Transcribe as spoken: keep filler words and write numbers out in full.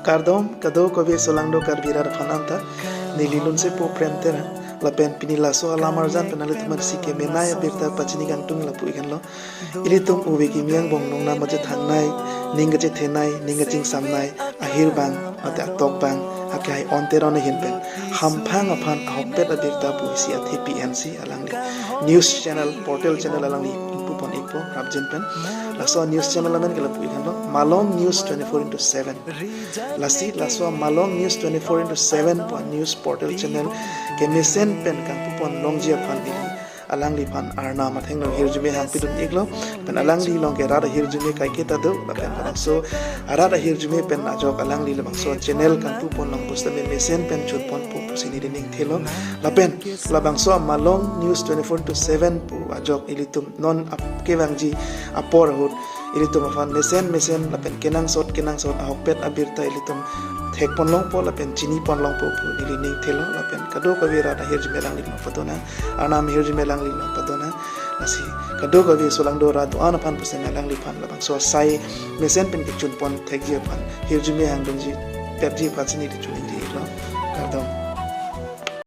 Kardom, kadokave solangdo Karbi rat aphan anta, neli Lunsepo Prem Terang, lapen pini laso alam arjan pen nanglitum aphansi kemenei abirta pachini kangtung lapu ik henlo. Ilitum ove kimi angbong nongnam kachethangnei, ning kachethenei, ning kachingsamnei, ahir abang, mate atok abang, akehai on teron ahin pen, hamphang aphan ahokpet abirta pusi athepi ensi alangli news channel, portal channel alangli ingpu pon ikpo, rapjin pen. Laso news channel amen ke lapu ik henlo, Malong News twenty-four into seven. Lasi laso Malong News twenty-four into seven pu news portal channel kemesen pen kangpu pon longji aphan ili alangliphan arnam athengno hirjume hangpidun iklo, pen alangli along ke rat ahirjume kaiketa do, lapen labangso arat ahirjume pen ajok alangli labangso channel kangpu pon long pusitame mesen pen chun ponpo pusi neli ning thelo, lapen labangso Malong News twenty-four into seven pu ajok ilitum non ap kevangji apor ahut ilitum aphan mesen mesen lapen kenangsot kenangsot ahokpet abirta ilitum thek pon longpo lapen chini pon longpo pu neli ning thelo, lapen kadokave rat ahirjume alangli along padonang, arnam ahirjume alangli along padonang. Lasi kadokave solangdo rat do-an aphan pusitame alangliphan labangso asai mesen pen kechun pon thekji aphan hirjume hangdunji petji aphansi neli choningri iklo. Kardom.